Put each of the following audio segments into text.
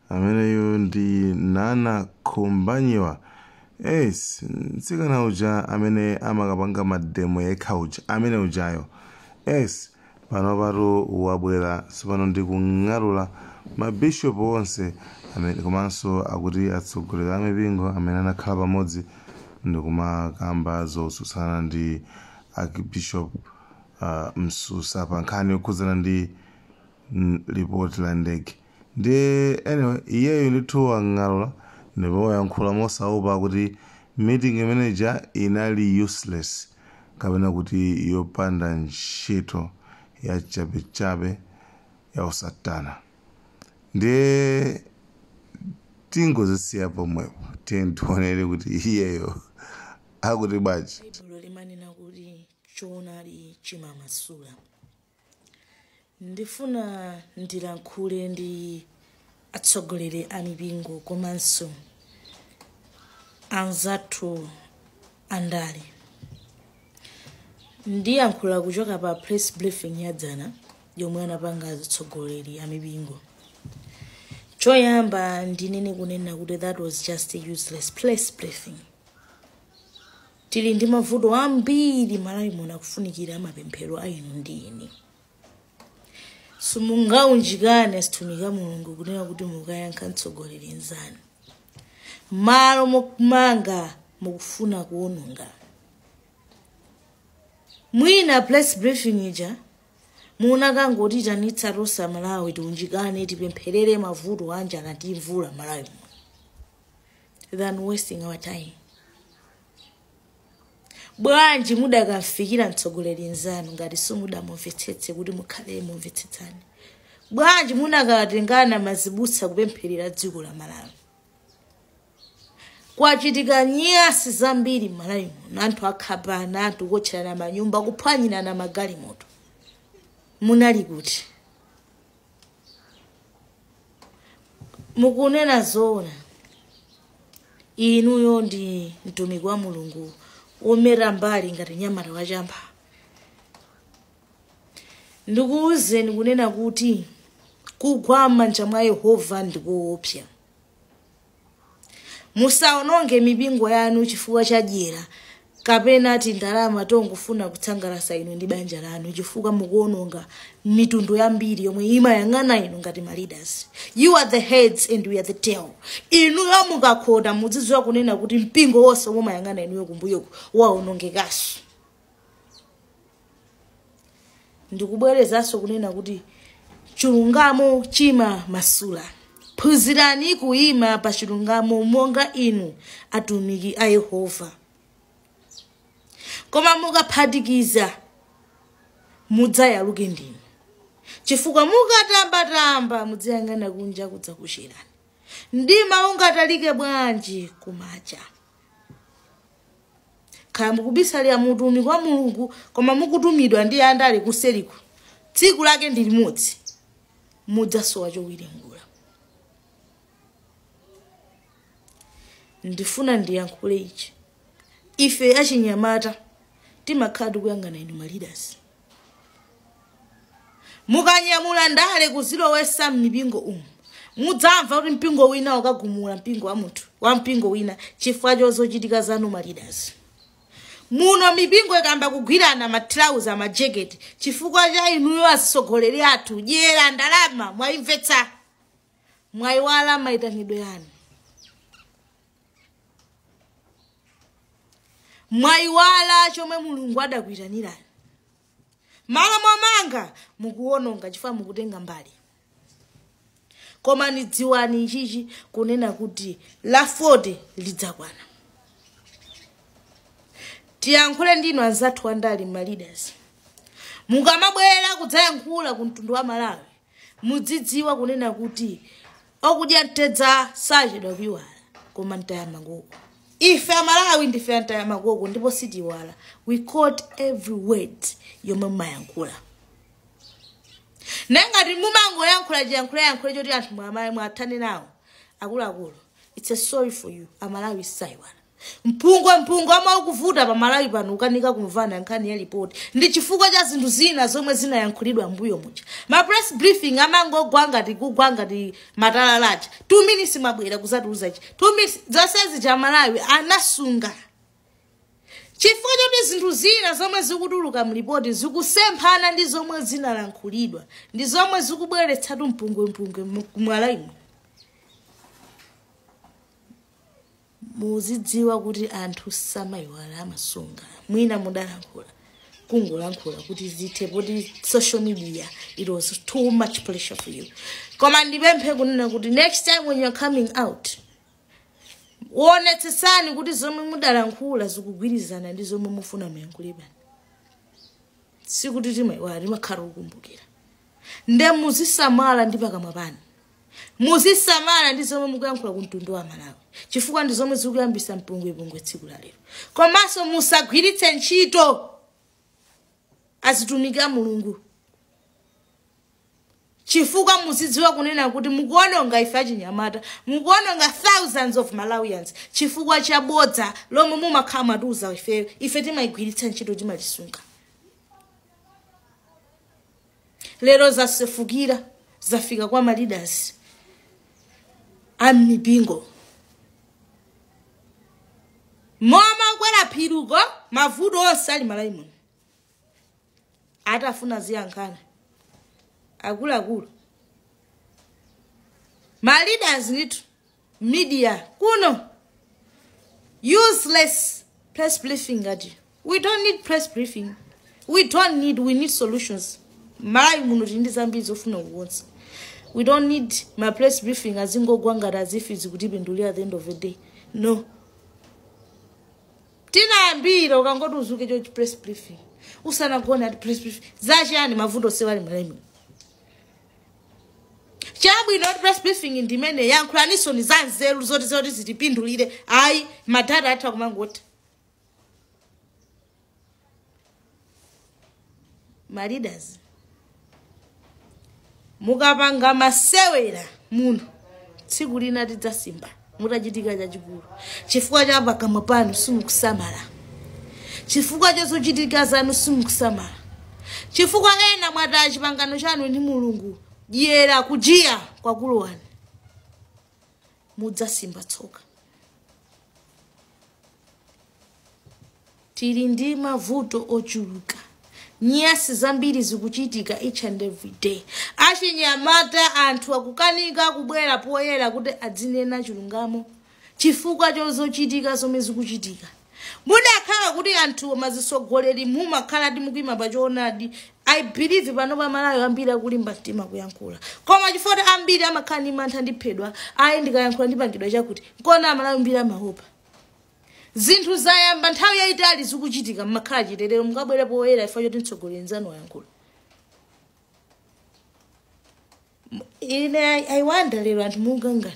Ameneyu ndi Nana Khumbanyiwa, yes, mtsikana uja amene amakapanga mademo yekha uja, amene ujayo. Yes, pano patu wabwera tsopano ndi kung'alula mabishopu onse amene komanso akuti atsogoleri a mipingo amene anakhala pamodzi ndikumakamba zotsutsana ndi Archbishop Msusa pa nkhani yokhudzana ndi lipoti la ndege. Ndi anyway, iyeyo ndithu wang'alula ndipo wayankhula mosaopa kuti meeting manager inali useless, kapena kuti yopanda ntchito, ya chabechabe, ya usatana. Ndiye tingozisiya pomwepo, tiye tionere kuti iyeyo akuti bwanji. Baibulo limanena kuti choonadi chimamasula. Ndifuna ndilankhule ndi atsogoleri a mipingo komanso anzathu andale. Ndiyankhula kuchoka pa press briefing ya dzana yomwe anapanga atsogoleri a mipingo. Choyamba ndinene kunena kuti that was just a useless press briefing. Tili ndi mavuto ambiri Malawi muno akufunikira mapemphero a inu ndi ine. Simungaunjikane atumiki a Mulungu kunena kuti mukayankha mtsogoleri nzanu. Malo mokumanga mukufuna kuwononga. Mwina press briefing ija munakangotitanitsa tonse Malawi tiunjikane tipempherere mavuto a njala ndi mvula Malawi muno, than wasting our time. Bwanji mudakamfikira mtsogoleri nzanu ngati simudamumvetsetse kuti mukhale mumvetsetsane? Bwanji munakatengana mazibutsa kupempherera dziko la Malawi? Kwachitika nyasi zambiri m'Malawi muno, anthu akhapana, anthu kotcherana manyumba, kuphwanyirana magalimoto. Munali kuti? Mukunena zoona, inuyo ndi mtumiki wa Mulungu womera mbali ngati nyamata wachamba. Ndikuwuzeni kunena kuti kugwa m'manja mwa Yehova ndikoopsa. Musaononge mipingo yanu chifukwa cha dyera kapena tindalama tongofuna kutsangalasa inu ndi banja lanu, chifukwa mukuononga mitundu yambiri yomwe imayang'ana inu ngati ma leaders. You are the heads and we are the tail. Inuyo mukakhota mudzidziwa kunena kuti mpingo wonse omwe umayang'ana inuyo kumbuyoko waonongekanso. Ndikubwerezanso kunena kuti chilungamo chimamasula. Phunzirani kuyima pa chilungamo monga inu atumiki a Yehova. Koma mukaphatikiza mudzayaluke ndinu, chifukwa mukatambatamba mudziyang'ana kunja kudzakucherani. Mdima ungatalike bwanji kumacha. Kaya mukubisalira mutumiki wa Mulungu koma mukutumidwa ndi andale kuseriko, tsiku lake ndi limodzi, mudzasowa chowiringula. Ndifuna ndiyankhule ichi. Ife achinyamata timakhala tikuyang'ana inu ma leaders. Mukanyamula ndale kuzilowesa m'mipingo umu, mudzamva kuti mpingo wina ukagumula mpingo wa munthu wa mpingo wina chifukwa chozochitika zanu ma leaders. Muno mipingo ikamba kugwirana ma trouser, ma jacket chifukwa cha inuyo atsogoleri athu. Dyera ndalama mwayimvetsa, mwayiwala mayitanidwe anu, mwayiwala chomwe Mulungu adakuyitanirani. Malo momanga mukuwononga chifukwa mukutenga mbali. Koma nidziwani ichichi kunena kuti la 40 lidzakwana. Tiyankhule ndinu anzathu andale ma leaders. Mukamabwera kudzayankhula ku mtundu wa Malawi, mudzidziwa kunena kuti okudya mtedza sachedwa kuyiwala, koma mtayamangoko. Ife Amalawi ndife antayamangoko ndipo sitiwala. We quote every word yomwe mumayankhula. Nengati mumangoyankhula chiyankhula yankhule choti anthu mwamayi mwathane nawo akuluakulu, it's a sorry for you. Amalawi sayiwala. Mpungwe mpungwe amaukuvuta pa Malawi pano ukanika kumvana nkhani ya ripoti ndi chifukwa cha zinthu zina zomwe zinayankhulidwa mbuyo muja. Ma press briefing amangogwa ngati kugwa ngati matalalacha. 2 minutes mabwera kuzatiuza ichi, 2 minutes zonsezi cha Malawi anasunga chifukwa choti zinthu zina zomwe zikutuluka mlipoti zikusemphana ndi zomwe zinalankhulidwa, ndi zomwe zikubweretsatu mpungwempungwe kumalaimo. Muzidziwa kuti anthu samayiwala, amasunga. Mwina mudalankhula kungolankhula kuti zithe poti social media, it was too much pressure for you. Koma ndipemphe kunena kuti next time when you're coming out, onetsetsani kuti zomwe mudalankhula zikugwirizana ndi zomwe mufuna muyankhule pano. Sikuti timayiwala, timakhala kukumbukira. Nde muzisamala ndi pakamwa panu, muzisamala ndi zomwe mukuyankhula ku mtundu wa Malawi, chifukwa ndi zomwe zikuyambisa mpungwepungwe tsiku la lero. Komanso musagwiritse ntchito azitumiki a Mulungu, chifukwa muzidziwa kunena kuti mukuononga ife achinyamata, mukuononga thousands of Malawians chifukwa cha bodza lomwe mumakhala matiuza ife. Ife timayigwiritsa ntchito, timalisunga. Lero zasefukira, zafika kwa ma leaders amipingo. Moma kwera phiruko mavuto onse ali Malawi muno atafuna ziyankhana akuluakulu ma leaders ndithu media kuno useless press briefing ngati. We don't need press briefing, we don't need, we need solutions. Malawi muno tili ndi zambiri zofuna kukonza. We don't need ma press briefing azingogwa ngati azifi zikutipindulira at the end of the day. No, tinayambira ukangoti uzuke chochi press briefing, usanagone ati press briefing zachiyani? Mavuto sewali Malawi muno. Chabwino kuti press briefing ndimene yankhulaninso ni za nzeru zoti zoti zitipindulire. Ayi, madata atha kumangoti ma leaders mukapanga masewera muno tsiku lina tidzasimba mutachitika chachikulu chifukwa cha pakamwa panu simukusamala, chifukwa cha zochitika zanu simukusamala, chifukwa ena mwataya chipangano chanu ndi Mulungu, dyera kujiya kwakulowani, mudzasimba tsoka. Tili ndi mavuto ochuluka, nyasi zambiri zikuchitika each and every day. Achinyamata anthu akukanika kubwera poyera kuti adzinena chilungamo chifukwa chozochitika zomwe zikuchitika. Mudakhala kuti anthu mazisogoleri mumakhala ndi mukuyima pachoonadi, I believe pano pa Malawi ambiri akulimba mtima kuyankhula, koma chifukwa ambiri amakhala ndi mantha ndiphedwa, ayi ndikayankhula ndipangidwa chakuti, nkona Amalawi ambiri amaopa. Zinthu zayamba nthawi yayitali zikuchitika, mmakhala chiterero mukabwera poyera ifo choti mtsogoleri nzanu wayankhula. Ine I wonder lero anthu mukangana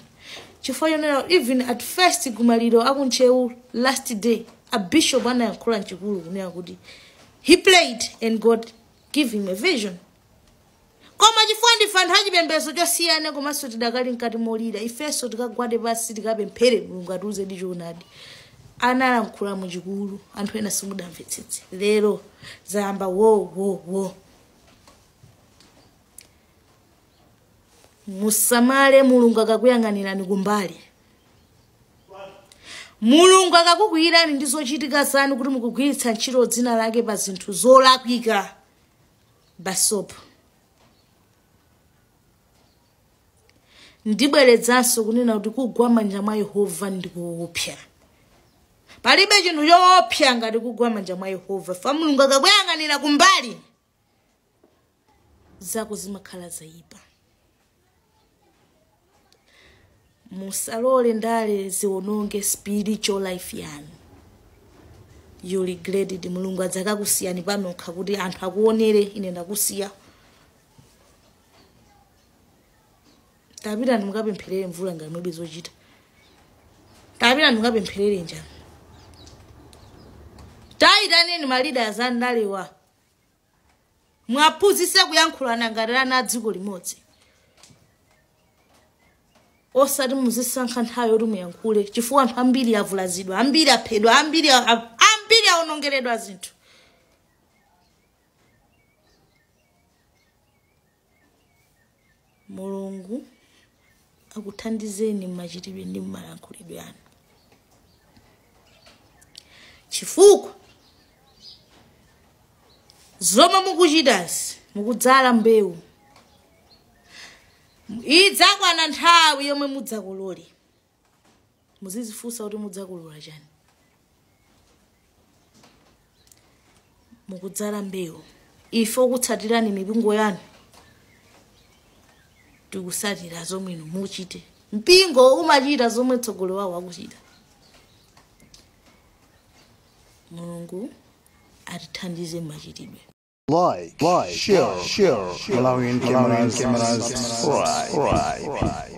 chifukwa chonena even at first kumaliro akuntcheu last day a bishop anayankhula mchikulu kunena kuti he played and God give him a vision. Koma chifukwa ndife anthu achipembedzo chosiyana komanso tidakali mkati molira, ifenso tikagwade pansi tikapemphere Mulungu atiuze ndi choonadi. Analankhula muchikulu anthu ena simudamvetsetse. Lero zayamba wo wo wo. Musamale, Mulungu akakuyang'anirani kumbali, Mulungu akakukwiyirani ndi zochitika zanu kuti mukugwiritsa ntchito dzina lake pa zinthu zolakwika basopo. Ndibwerezanso kunena kuti kugwa manja mwa Yehova ndikuopsa. Palibe chinthu choopsa ngati kugwa manja mwa Yehova. Fa Mulungu akakuyang'anira kumbali zako zimakhala zayipa. Musalole ndale ziononge spiritual life yanu. You regret it. Mulungu adzakakusiyani panokha kuti anthu akuonere ine ndakusiya. Tapita ndimukapempherere mvula ngati mulibe zochita. Tapita ndimukapempherere njala. Tayitaneni ma leaders andalewa, mwaphunzitse kuyankhulana ngati ana a dziko limodzi. Osati muzisankha nthawi yoti muyankhule, chifukwa anthu ambiri avulazidwa, ambiri aphedwa, ambiri awonongeredwa zinthu. Mulungu akuthandizeni mmachitidwe ndi mmalankhulidwe anu, chifukwa zomwe mukuchitazi mukudzala mbewu. Idzakwana nthawi yomwe mudzakolole. Muzizifunsa kuti mudzakolola chani. Mukudzala mbewu. Ife okutsatirani mipingo yanu tikusatira zomwe inu muchite. Mpingo umachita zomwe mtsogoleri wawo akuchita. Mulungu atithandize mmachitidwe. Like, share, Malawian cameras, subscribe.